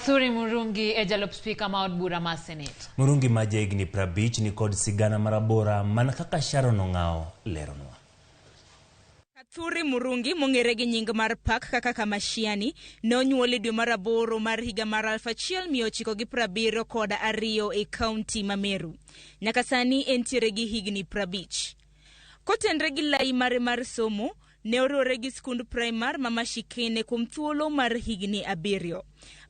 Kathuri Murungi e jalup spika ma od bura ma Senate. Murungi ma jahigni 50 nikod sigana marabora mana kaka Sharon Ong'awo leronwa. Kathuri Murungi mong'ere gi nying mar pak kaka Kamashiani ne onyuol e dwe mar aboro mar higa mar 1972 e kaunti ma Meru. Nyaka sani entiere gi higni 50. Kotenre gi lai mare mar somo, ne oriwore gi skund primar ma Mashikene kuom thuolo mar higni 7.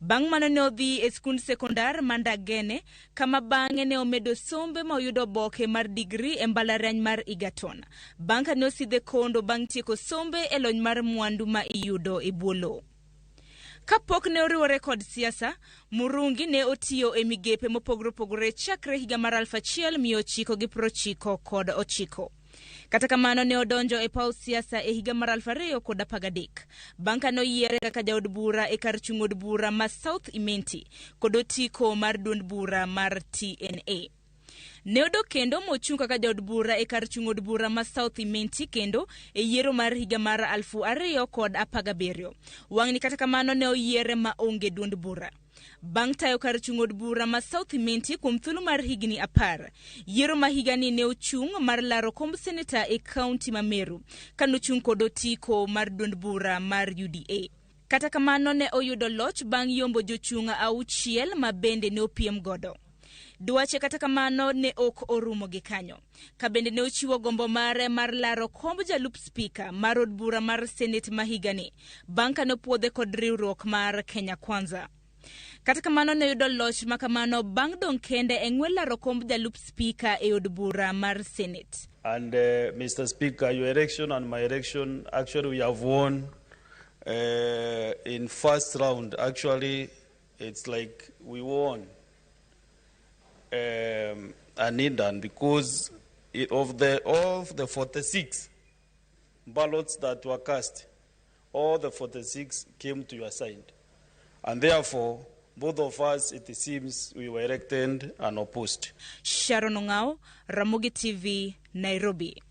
Bang' mano ne odhi e skund sekondar ma Ndagene, kama bang'e ne omedo sombe ma oyudo oboke mar digri e mbalariany mar Egerton. Bang' ka ne osidhe kondo bang' tieko sombe e lony mar mwandu ma iyudo e bwo lowo. Kapok ne oriwore kod siasa, Murungi ne otiyo e migepe mopogore opogore chakre higa mar 1999. Kata kamano ne odonjo e paw siasa e higa mar 2013 bang' ka noyiere kaka jaod bura e kar chung' od bura ma South Imenti kod otiko mar duond bura mar TNA. Ne odok kendo mochung' kaka jaod bura e kar chung' od bura ma South Imenti kendo e yiero mar higa mar 2017. Wang'ni kata kamano ne oyiere ma onge duond bura. Bang' tayo kar chung' od bura ma South Imenti kuom thuolo mar higni 10, yiero ma higani ne ochung' mar laro komb seneta e kaunti ma Meru, kanochung' kod otiko mar duond bura mar UDA. Kata kamano ne oyudo loch bang' yombo jochung' 6 ma bende ne opiem godo. Dwache kata kamano ne ok orumo gi kanyo. Ka bende ne ochiwo gombo mare mar laro komb jalup spika mar od bura mar Senate ma higani bang' ka nopuodhe kod riwruok mar Kenya Kwanza. Kata kamano ne oyudo loch ma kamano bang' dong' kende e ng'we laro komb jalup spika e od bura mar Senate. And Mr. Speaker, your election and my election, actually we have won in first round. Actually, it's like we won an because of the 46 ballots that were cast, all the 46 came to your side. And therefore, both of us, it seems we were elected and opposed. Sharon Ong'ao, Ramogi TV, Nairobi.